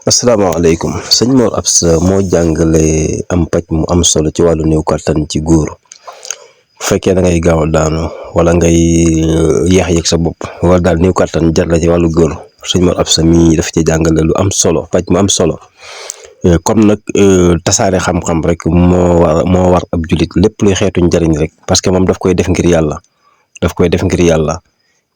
asalaamaaleykum sëñ Mor Absa moo jàngale am paj mu am solo ci wàllu néew kàttan ci góor bu fekkee da ngay gaaw a daanu wala ngay yeex yëg sa bopp wala daal néew kàttan jar la ci wàllu góor sëñ Mor Absa mii daf ci jàngale lu am solo paj mu am solo comme nag tasaare xam-xam rek moo war ab julit lépp luy xeetu njariñ rek parce que moom daf koy def ngir yàlla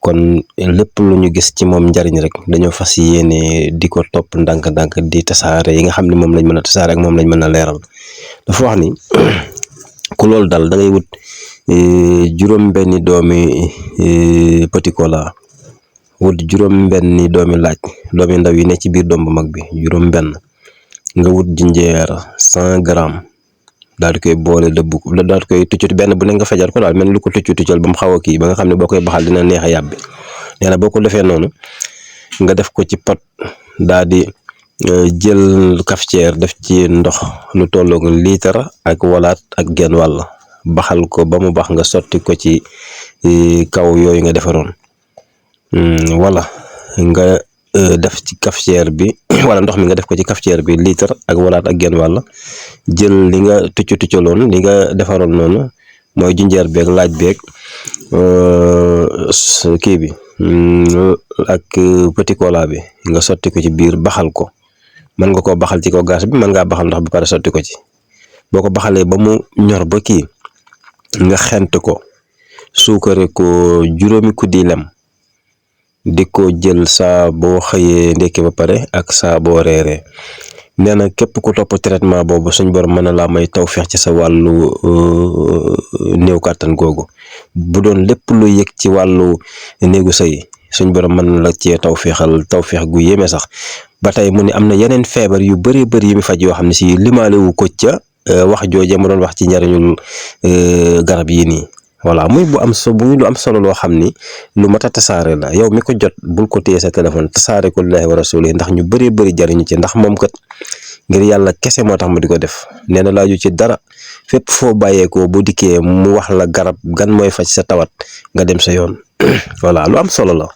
kon lépp lu ñu gis ci moom njariñ rek dañoo fas yéene di ko topp ndànk-ndànk di tasaare yi nga xam ne moom lañ mën a tasaare ak moom lañ mën a leeral dafa wax ni ku loolu dal da ngay wut juróom-benni doomi petit cola wut juróom-benni doomi laaj doomi ndaw yi ne ci biir doom bu mag bi juróom-benn nga wut jinjeer 100 grammes daal di koy boole dëbb ko daal di koy tuccuti benn bu ne nga fejar ko daal mel ni lu ko tuccal ba mu xaw a kii ba nga xam ne boo koy baxal dina neex a yàbbi nee na boo ko defee noonu nga def ko ci pot daal di jël cafetière def ci ndox lu tolloog litre ak walaat ak genn wàll baxal ko ba mu bax nga sotti ko ci kaw yooyu nga defaroon wala nga def ci cafetière bi wala ndox mi nga def ko ci cafetière bi litre ak walaat ak genn wàll jël li nga tuccaloon li nga defaroon noonu mooy jinjeer beeg laaj beeg kii bi ak petit cola bi nga sotti ko ci biir baxal ko mën nga koo baxal ci kaw gaas bi mën ngaa baxal ndox bi pare sotti ko ci boo ko baxalee ba mu ñor ba kii nga xent ko suukare ko juróomi kuddi lem di ko jël saa boo xëyee ndekki ba pare ak saa boo reeree nee na képp ku topp traitement boobu suñ borom mën na laa may tawfeex ci sa wàllu néew kàttan googu bu doon lépp lu yëg ci wàllu néegu sëy suñ borom mën na la cee tawfeex gu yéeme sax ba tey mu ne am na yeneen feebar yu bari yu mu faj yoo xam ne si limaale wu ko ca wax jooje mu doon wax ci njariñul garab yi nii voilà muy lu am solo loo xam ni lu mat a tasaare la yow mi ko jot bul ko téye sa téléphone tasaare ko lillahi wa rasulihi ndax ñu bari jariñu ci ndax moom kat ngir yàlla kese moo tax mu di ko def nee na laaju ci dara fépp foo bàyyeekoo bu dikkee mu wax la garab gan mooy faj sa tawat nga dem sa yoon voilà lu am solo la.